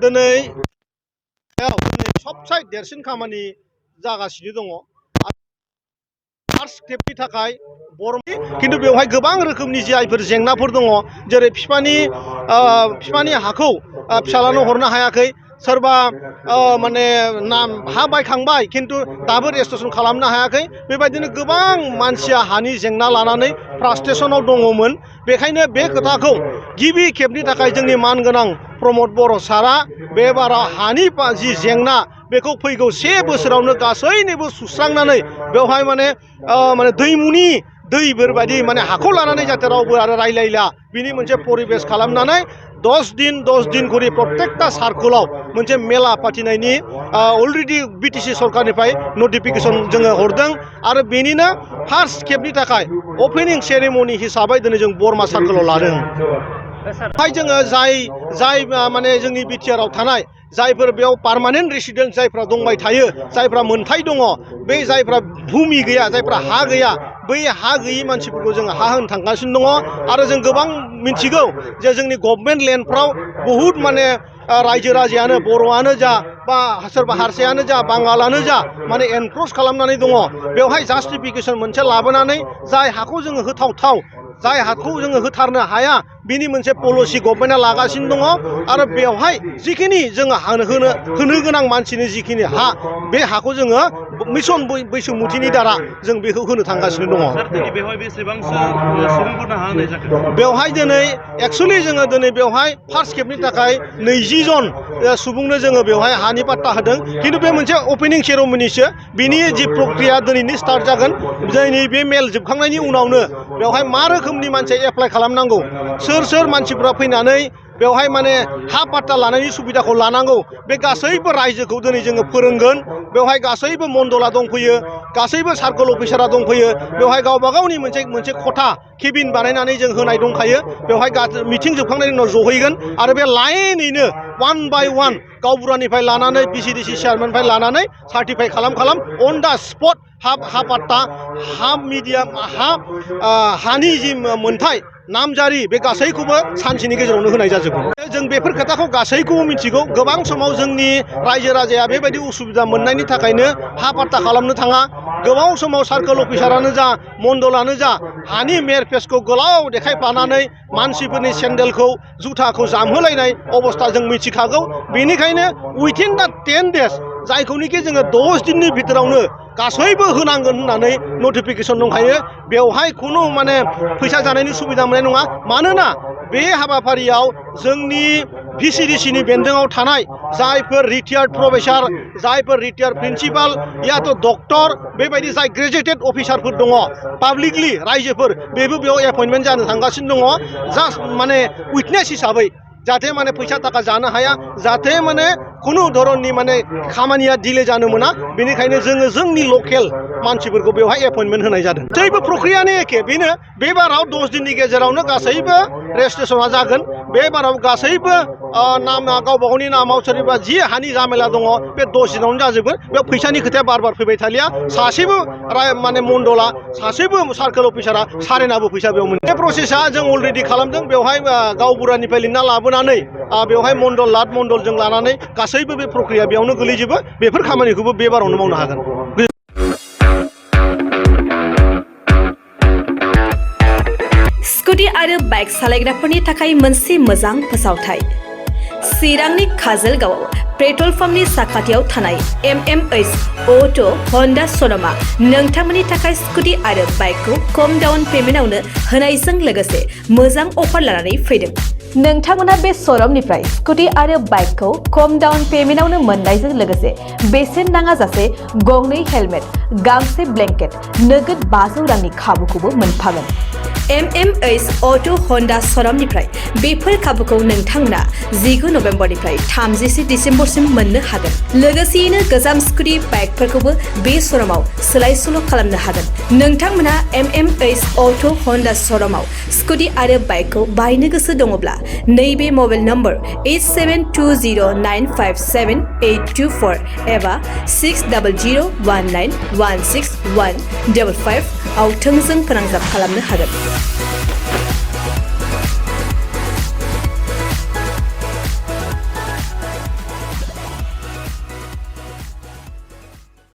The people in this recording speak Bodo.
दिनै सबसे देरसिन खामानि जागासिनो दङ फार्स्ट स्टेपनि थाखाय खिन्थु बेवहाय गोबां रोखोमनि जायफोर जेंनाफोर दङ जेरै बिफानि हाखौ फिसालानो हरनो हायाखै सोरबा माने हा बायखांबाय खिन्थु दाबो रेजिस्ट्रेसन खालामनो हायाखै बेबायदिनो गोबां मानसिया हानि जेंना लानानै फ्रास्ट्रेसनाव दङमोन बेखायनो बे खोथाखौ गिबि खेबनि थाखाय जोंनि मानगोनां प्रमद बर' सारा बे बाराव हानि जि जेंना बेखौ फैगौ 1 बोसोरावनो गासैनिबो सुस्रांनानै बेवहाय माने दैमुनि दैफोरबायदि माने हाखौ लानानै जाहाथे रावबो आरो रायलायला बिनि मोनसे परिबेस खालामनानै 10 दिन करि प्रत्येकटा सार्कलाव मोनसे मेला फाथिनायनि अलरेडि बिटिसि सरकारनिफ्राय नटिफिकेसन जोङो हरदों आरो बेनिनो फार्स्ट खेबनि थाखाय अपेनिं सेरेमनि हिसाबै दिनै जों बरमा सार्कलाव लादों बेवहाय जोङो जाय माने जोंनि बिटिआरआव थानाय जायफोर बेयाव पार्मानेन्ट रेसिडेन्ट जायफ्रा दंबाय थायो जायफ्रा मोनथाय दङ बे जायफ्रा भुमि गैया जायफ्रा हा गैया बै हा गैयि मानसिफोरखौ जों हा होनो थांगासिनो दङ आरो जों गोबां मिथिगौ जे जोंनि गभर्नमेन्ट लेन्डफ्राव बहुद माने रायजो राजायानो बर'आनो जा बा सोरबा हारसायानो जा बांगालानो जा माने एनक्रस खालामनानै दङ बेवहाय जास्टिफिकेसन मोनसे लाबोनानै जाय हाखौ जोङो होथावथाव जाय हाखौ जोङो होथारनो हाया बिनि मोनसे पलिसि गभर्नमेन्टआ लागासिनो दङ आरो बेवहाय जिखिनि जोङो होनो गोनां मानसिनि जिखिनि हा बे हाखौ जोङो मिशन बैसोमुथिनि दारा जों बेखौ होनो थांगासिनो दङ बेवहाय दिनै एक्सुवेलि जोङो दिनै बेवहाय फार्स्ट खेबनि थाखाय 20 जन सुबुंनो जोङो बेवहाय हानि पाट्टा होदों खिन्थु बे मोनसे अपेनिं सेरेमनिसो बिनि जि प्रक्रिया दिनैनि स्टार्ट जागोन दिनै बे मेल जोबखांनायनि उनावनो बेवहाय मा रोखोमनि मानसिया एप्लाइ खालामनांगौ सोर मानसिफ्रा फैनानै बेवहाय माने हा पाट्टा लानायनि सुबिदाखौ लानांगौ बे गासैबो रायजोखौ दिनै जोङो फोरोंगोन बेवहाय गासैबो मण्डला दंफैयो गासैबो सार्कल अफिसारा दंफैयो बेवहाय गावबा गावनि मोनसे खथा केबिन बानायनानै जों होनाय दंखायो बेवहाय मिटिं जोबखांनायनि उनाव जहैगोन आरो बे लाइनैनो 1 बाय 1 गावबुरानिफ्राय लानानै बिसिडिसि चेयारमेननिफ्राय लानानै सार्टिफाइ खालाम अन दा स्पट हा पाट्टा हा मिडियाम हानि जि मोनथाय नामजारि बे गासैखौबो सानसेनि गेजेरावनो होनाय जाजोबगोन जों बेफोर खोथाखौ गासैखौबो मिथिगौ गोबां समाव जोंनि रायजो राजाया बेबायदि उसुबिदा मोननायनि थाखायनो हा पाट्टा खालामनो थाङा गोबाव समाव सार्कल अफिसारानो जा मण्डलानो जा हानि मेरफेसखौ गोलाव देखायफ्लानानै मानसिफोरनि सेन्देलखौ जुथाखौ जामहोलायनाय अबस्था जों मिथिखागौ बेनिखायनो उइथिन दा 10 डेज जायखौनोखि जोङो 10 दिननि भितरावनो गासैबो होनांगोन होननानै नटिफिकेसन दंखायो बेवहाय खुनु माने फैसा जानायनि सुबिदा मोननाय नङा मानोना बे हाबाफारियाव जोंनि भिसिडिसिनि बेन्दोङाव थानाय जायफोर रिटायार्ड प्रफेसार जायफोर रिटायार्ड प्रिन्सिपाल याथ' डक्टर बेबायदि जाय ग्रेजुवेटेड अफिसारफोर दङ पाब्लिकलि रायजोफोर बेबो बेयाव एपइन्टमेन्ट जानो थांगासिनो दङ जास्ट माने उइटनेस हिसाबै जाहाथे माने फैसा थाखा जानो हाया जाहाथे माने खुनु धरननि माने खामानिया डिले जानो मोना बेनिखायनो जोङो जोंनि लकेल मानसिफोरखौ बेवहाय एपइन्टमेन्ट होनाय जादों गासैबो प्रक्रियानो एखे बेनो बे बाराव 10 दिननि गेजेरावनो गासैबो रेजिस्ट्रेसना जागोन बे बाराव गासैबो नामा गावबा गावनि नामाव सोरनिबा जि हानि जामेला दङ बे 10 दिनावनो जाजोबगोन बेयाव फैसानि खोथाया बार फैबाय थालिया सासेबो माने मण्डला सासेबो सार्कल अफिसारा सारेनाबो फैसा बेयाव मोनो बे प्रसेसा जों अलरेडि खालामदों बेवहाय गावबुरानिफ्राय लिंना लाबोनानै बेवहाय मण्डल लाट मण्डलजों लानानै गासैबो बे प्रक्रिया बेयावनो गोलैजोबो बेफोर खामानिखौबो बे बारावनो मावनो हागोन स्कुटि आरो बाइक सालायग्राफोरनि थाखाय मोनसे मोजां फोसावथाय चिरांनि काजलगावआव पेट्रल पाम्पनि साखाथियाव थानाय MMH अट' हन्डा श'रुमआ नोंथांमोननि थाखाय स्कुटि आरो बाइकखौ खम डाउन पेमेन्टआवनो होनायजों लोगोसे मोजां अफार लानानै फैदों नोंथांमोना बे श'रुमनिफ्राय स्कुटि आरो बाइकखौ खम डाउन पेमेन्टआवनो मोननायजों लोगोसे बेसेन नाङाजासे गंनै हेलमेट गांसे ब्लेंकेट नोगोद 500 रांनि खाबुखौबो मोनफागोन MMH अट' हन्डा श'रुमनिफ्राय बेफोर खाबुखौ नोंथांमोना 19 नभेम्बरनिफ्राय 30 डिसेम्बरसिम मोननो हागोन लोगोसेयैनो गोजाम स्कुटि बाइकफोरखौबो बे श'रुमाव सोलाय सोल' खालामनो हागोन नोंथांमोना MMH अट' हन्डा श'रुमाव स्कुटि आरो बाइकखौ बायनो गोसो दङब्ला नैबे मबाइल नम्बर 8720957824 एबा 6001916155 आव थोंजों फोनांजाब खालामनो हागोन